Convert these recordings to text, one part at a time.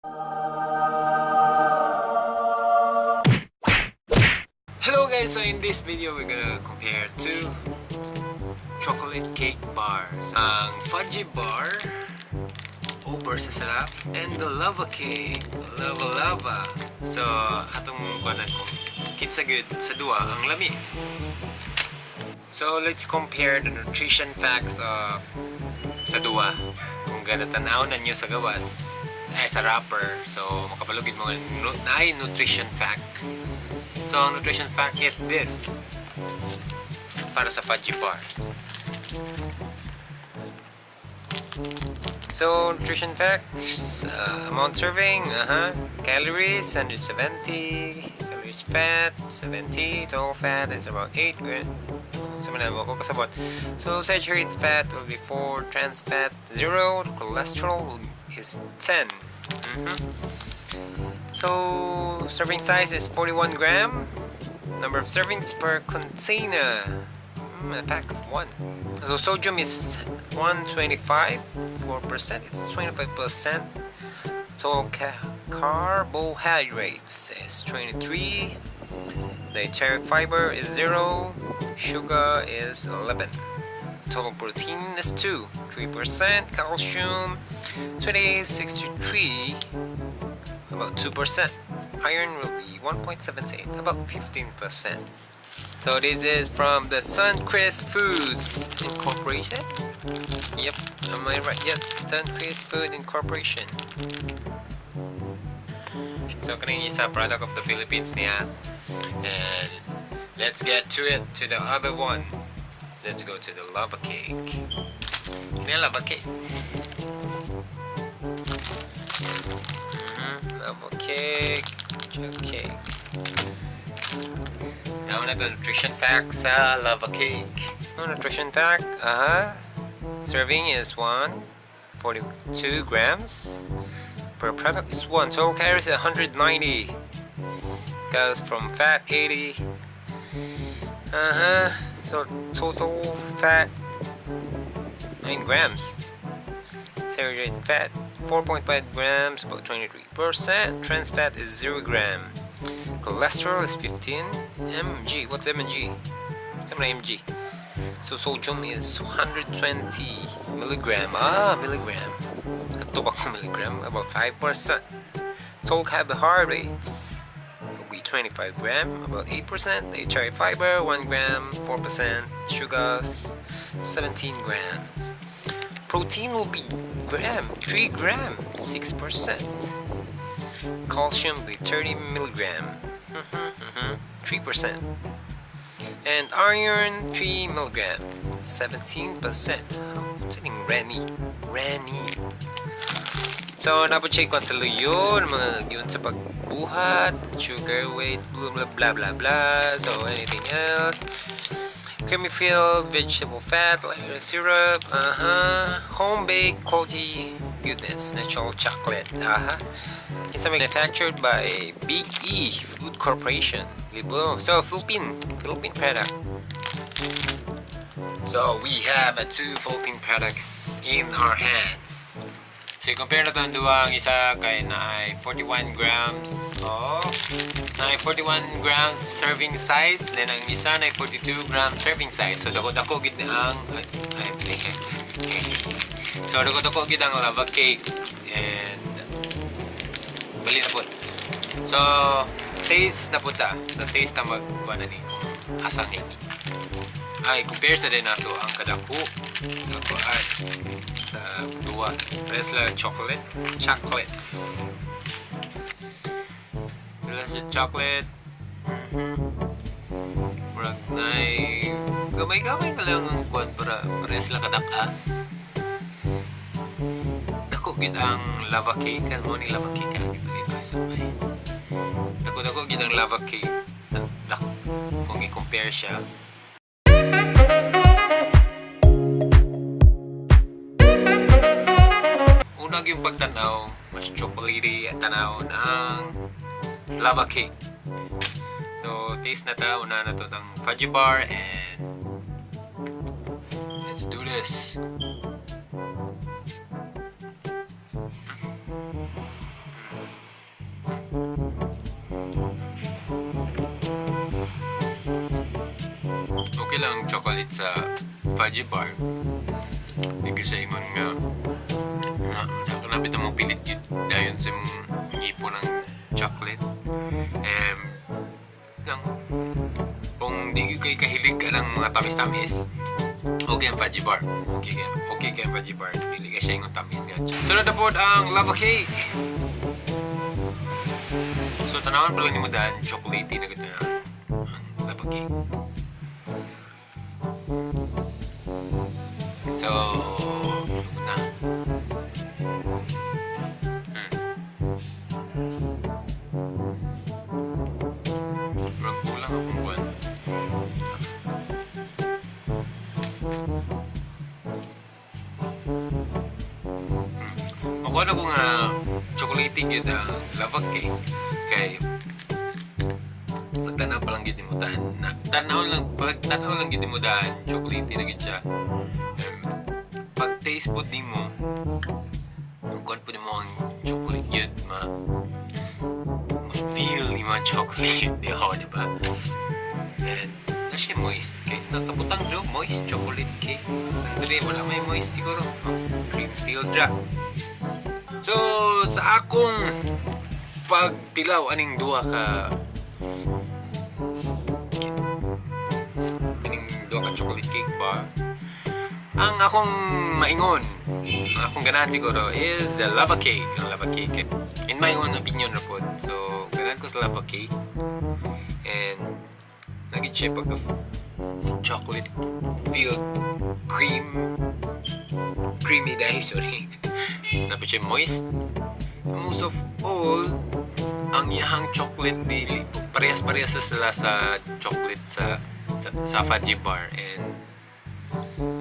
Hello guys, so in this video we're gonna compare two chocolate cake bars. Ang Fudgee Barr, over sa sarap, and the lava cake, lava lava. So, atong kuanan ko, kinsa gyud sa duha ang lami. So, let's compare the nutrition facts of sa duha. Kung gana tanaw na nyo sa gawas, ay sa wrapper, so makabalo gyud mo nga naay nutrition fact. So, ang nutrition fact is this. Para sa Fudgee Barr. So, nutrition facts, amount serving, calories, 170, calories fat, 70, total fat is about 8 grams. So, saturated fat will be 4, trans fat 0, cholesterol is 10. So, serving size is 41 gram. Number of servings per container, a pack of 1. So, sodium is 125, 4%, it's 25%. Total carbohydrates is 23. Dietary fiber is 0. Sugar is 11. Total protein is 2, 3%. Calcium 28, 63, about 2%. Iron will be 1.78, about 15%. So this is from the Suncrisp Foods Incorporated. Yep, am I right? Yes, Suncrisp Food Incorporation. So kaning isa product of the Philippines niya. And let's get to it, to the other one. Let's go to the lava cake. Kini lava cake. Lava cake, chocolate cake. Now na the nutrition facts sa lava cake. No nutrition fact. Serving is 142 grams per product is 1. Total calories 190. Goes from fat 80. So total fat 9 grams. Saturated fat 4.5 grams, about 23%. Trans fat is 0 gram. Cholesterol is 15 mg. What's mg? What's mg? So sodium is 120 milligram. Milligram. Milligram, about 5%. Total carbohydrates will be 25 gram, about 8%. Dietary fiber 1 gram, 4%. Sugars 17 grams. Protein will be gram, 3 gram, 6%. Calcium will be 30 milligram, 3%. And iron 3 milligram, 17%. What's it in Rennie? Rennie. So napo check kung sa luyon, mga yun sa pagbuhat, sugar weight, blah blah blah blah blah. So anything else? Creamy filled vegetable fat, like syrup, home baked quality goodness, natural chocolate, It's manufactured by Big E Food Corporation. Libo. So Philippine product. So we have a two Philippine products in our hands. So compare na to ang duwa, ang isa kay na 41 grams of na 41 grams serving size, then ang isa na 42 grams serving size. So dako-dako gid ang ay, ay, so dako-dako gid ang lava cake and bali na po. So taste na po ta. So taste na magkuha na ni kung asang lami. Ay, compare sa din nato ang kadako sa kuan sa duwa. Parehas lang chocolate. Chocolates. Wala sa chocolate. Murag nay gamay-gamay pa lang ang kuan para parehas lang kadak-a. Dako gid ang lava cake. Ano mo ni lava cake ang gipalit ko sa may. Dako-dako gid ang lava cake. Kung i-compare siya. Unang yung pagtanaw, mas chocolatey at tanaw ng lava cake. So, taste na ta. Una na to ng Fudgee Barr and let's do this. lang ang chocolate sa fudgy bar. Hindi siya ingon nga nga sa kanabit mo pilit yun dayon sa imong ngipon ng chocolate. Lang kung di kay kahilig ka ng mga tamis-tamis, okay ang fudgy bar. Okay kay ang fudgy bar. Dili ka siya ingon tamis nga. Sunod na pod ang lava cake. So tanawon pa lang nimo daan, chocolatey na gud na ang lava cake. So, sugod na. Parang kulang akong buwan. Makuha na ko nga chocolatey gyud ang lava cake kay pagtanaw pa lang gyud nimo daan na tanaw lang, pagtanaw lang gyud nimo daan, chocolatey na gyud siya. Pag taste pod nimo, kuan pod nimo ang chocolate gyud, ma ma-feel nimo ang chocolate, di ba, di ba? And na siya moist kay nakabutang do moist chocolate cake. Andre wala may moist siguro. Oh, cream filled ra. So sa akong pagtilaw aning duha ka chocolate cake bar, ang akong maingon, ang akong ganahan siguro is the lava cake. Ang lava cake, in my own opinion ra pod. So ganahan ko sa lava cake, and naging siya pagka chocolate filled cream, creamy dahil, sorry, napit siya moist. Most of all, ang iyahang chocolate dili parehas-parehas sa sila sa chocolate sa fudgy bar, and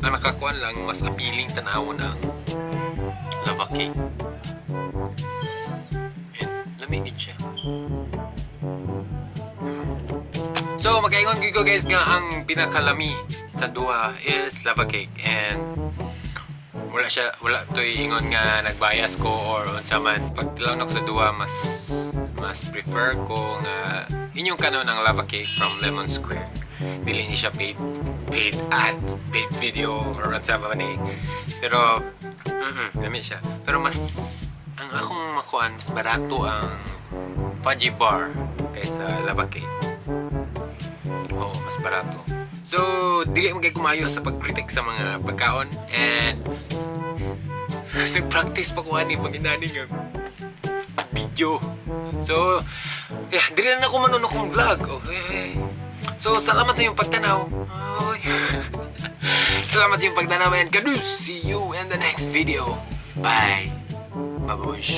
ang nakakuan lang mas appealing tanawon ang lava cake, and lami gid siya. So makaingon gyud ko guys nga ang pinakalami sa duha is lava cake, and wala siya, wala toy ingon nga nagbias ko or unsa man. Pagtilaw nako sa duha, mas prefer ko nga inyong kanon ang lava cake from Lemon Square. Dili ni siya paid ad, paid video or unsa pa ni. Pero lami siya. Pero mas ang akong makuan, mas barato ang fudgy bar kaysa lava cake. Oo, mas barato. So, dili man kay kumayo sa pag-critique sa mga pagkaon, and nag-practice pa ko ani panginani nga video. So, yeah, dili na ako manunok kong vlog. Okay. So, salamat sa iyong pagtanaw. Ay. Salamat sa iyong pagtanaw, and kadus. See you in the next video. Bye. Babush.